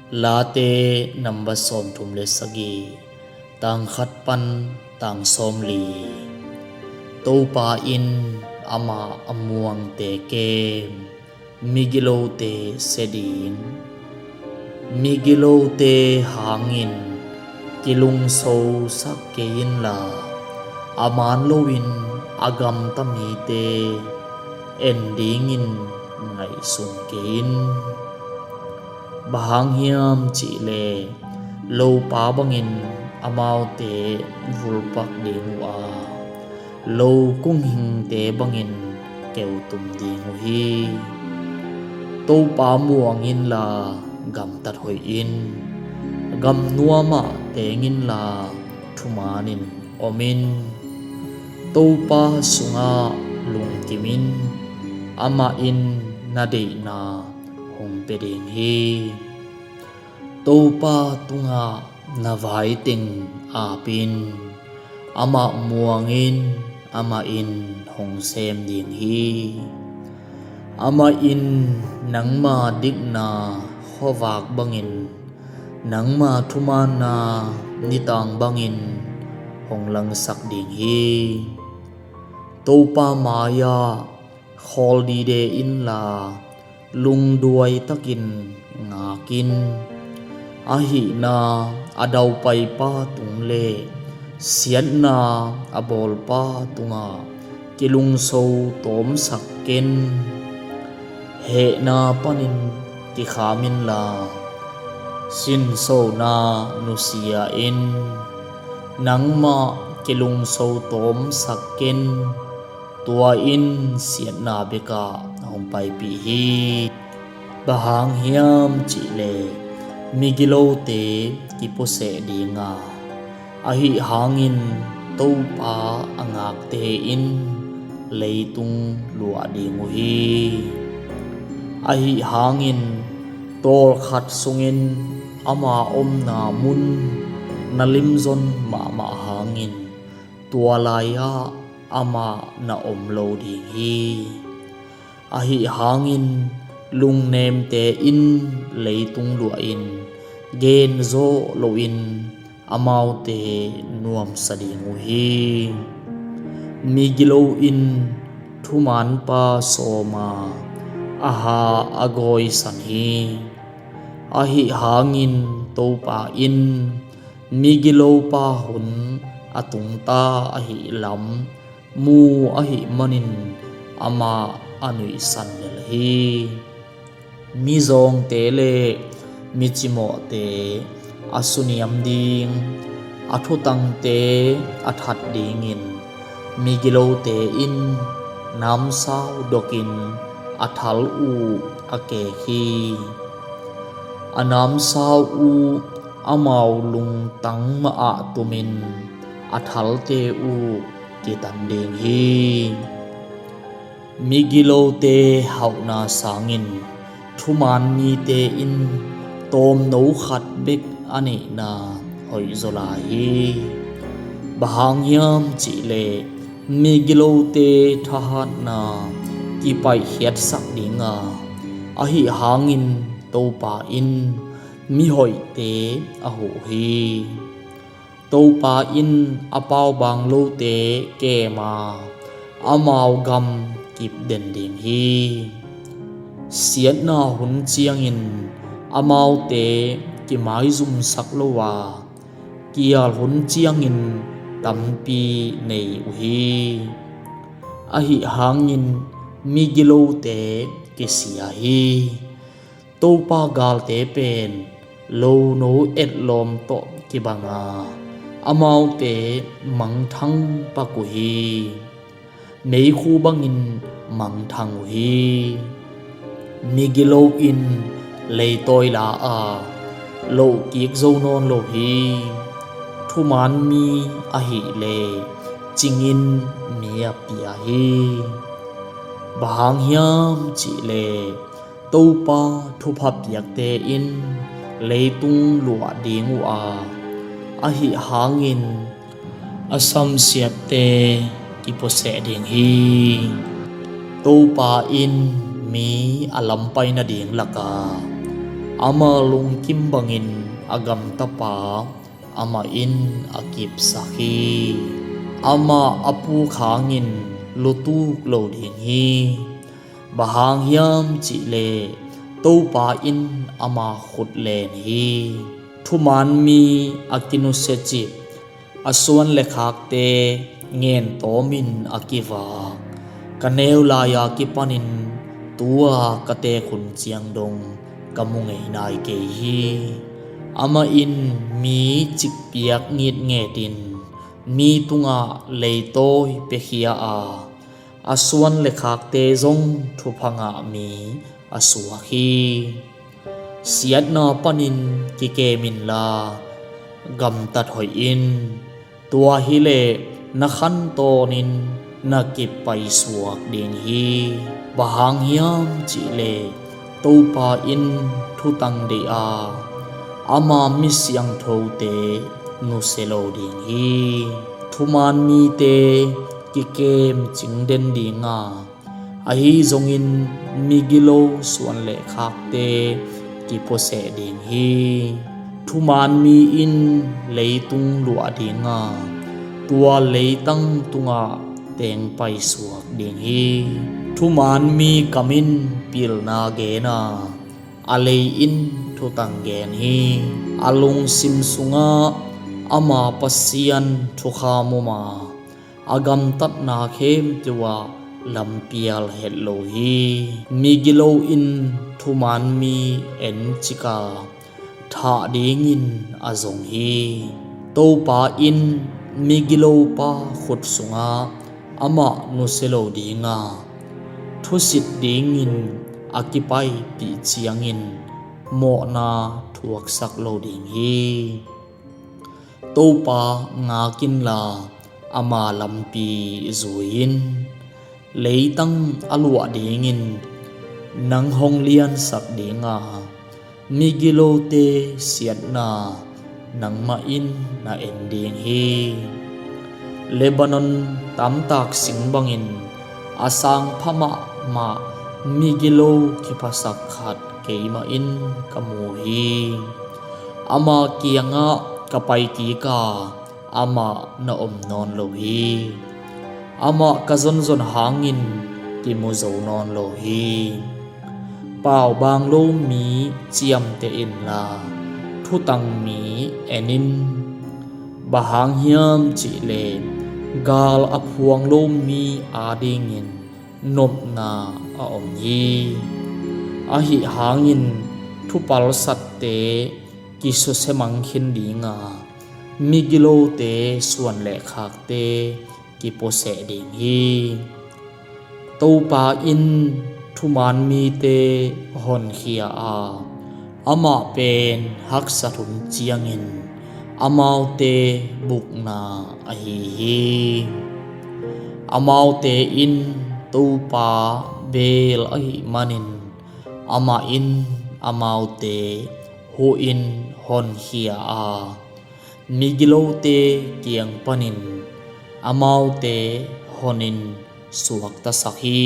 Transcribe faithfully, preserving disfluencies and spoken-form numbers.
Late number sawmthum le sagih, tang khat pan tang sawmli. Topa in amah a muangte kem, migilote sia ding. Migilote hangin kilungsosak kei inla, a man loin a gamta mite en dingin ngaihsun kei in. Bang hang hiam cihleh lopa bangin amaute vulpak ding uh a, lo kunghingte bangin keutum ding uh hi. Topa muang inla gamtat hoih in, gamnuamah teng inla thumanin om in. Topa sungah lungkim in, amah in na deihna hong pia ding hi. Topa tungah na vai teng ap in, amah muang in, amah in hong sem ding hi. Amah in nangma dikna khuavak bangin, nangma thumaanna nitang bangin hong langsak ding hi. Topa mai-ah khawl dide inla, lungduai takin ngak in. A hihna a daupaipa tung le siatna a bawlpa tungah kilungso tawmsak ken. Hehna panin kikham inla, sinsona nusia in. Nangmah kilungso tawmsak ken, tua in siatna bekah hong paipih hi. Bang hang hiam cihleh migilote kipuaseh ding a, ahi hangin Topa a ngakte in leitung luah ding uh hi. Ahi hangin tawlkhat sungin ama omna mun na limzon mahmah hangin tua lai-ah amah na om lo ding hi. Ahi hangin lungnemte in leitung luahin genzawh loin amaute nuamsa ding uh hi. Migilo in thumaanpa sawm a, a ha a gawisan hi. Ahi hangin Topa in migilopa hun a tungta ahi lam mu ahih manin amah a nuihsan lel hi. Mizawngte le micimawhte a suniam ding, a thutangte a that dingin migilote in namsau dokin a thal uh a keek hi. A namsau uh amau lungtang mahah tumin a thalte uh kitan ding hi. Migilote hauhna sangin thumaan mite in tawmno khat bek a neihna hoihzaw lai hi. Bang hang hiam cihleh migilote thahatna kipaihkhiatsak ding a, ahi hangin Topa in mihoihte a huh hi. Topa in a paubaang lote kem a, amau gam kipden ding hi. Siatna hun ciangin amaute kimaizumsak lo a, kial hun ciangin tampi nei uh hi. Ahi hangin migilote kisia hi. Topa galte pen lono etlawm tawh kibang a, amaute mangthang pak uh hi. Meikhu bangin mangthang uh hi. Migilo in leitawi la a, lohkik zo nawn lo hi. Thumaan mi ahileh cingin mi a pia hi. Bang hang hiam cihleh Topa thupha piakte in leitung luah ding uh a, ahi hangin a samsiatte kipuaseh ding hi. Topa in mi a lampai nading lakah Ama lungkim bangin a gamtapa amah in a kipsak hi. Amah a puk hangin lutuk lo ding hi. Bang hang hiam cih leh Topa in ama khut len hi. Thuman mi a kinusiacip, a suan le khakte ngentawmin a kivak, ka neu lai-a kipanin tu-a ka teek hun ciang dong ka mu ngei nai kei hi. Amah in mi cikpiak ngitngetin mi tungah leitawi piakhia a, a suan le khakte zong thupha ngah mi a suak hi. Siatna panin kikem inla, gamtat hoih in. Tua hileh na khantawnin na kip paisuak ding hi. Bang hang hiam cih leh Topa in thutang deih a, ama mi siangthote nusia lo ding hi. Thuman mite kikem cingden ding a, ahi zongin migilo suan le khakte kipuaseh ding hi. Thuman mi in leitung luah ding a, tua leitang tungah teng paisuak ding hi. Thuman mi kam in pilna gen a, a lei in thutang gen hi. A lungsim sungah ama Pasian thukham om a, a gamtatna khempeuh ah lampial het lo hi. Migilo in thuman mi encik a, thah dingin a zong hi. Topa in migilopa khut sungah amah nusia lo ding a, thusit dingin a kipaipih ciangin mawhna thuaksak lo ding hi. Topa ngak inla, ama lampi zui in. Leitang a luah dingin nang hong liansak ding a, migilote siatna nangmah in na en ding hi. Lebanon tamtak sing bangin a sangpha mahmah migilo kiphasak khat keimah in ka mu hi. Ama kiangah ka pai kik a, amah na om nawn lo hi. Amah ka zonzon hangin kimu zo nawn lo hi. Paubaang lo mi ciamteh inla, thutang mi en in. Bang hang hiam cih leh gal a phuang lo mi adingin nopna a om hi. Ahi hangin thupalsatte kisusia mang khin ding a, migilote suan le khakte kipuaseh ding hi. Topa in thuman mite honkhia a, amah pen haksat hun ciangin amaute bukna ahi hi. Amaute in Topa beel ahih manin amah in amaute huhin honkhia a, migilote kiang panin amaute honin suaktasak hi.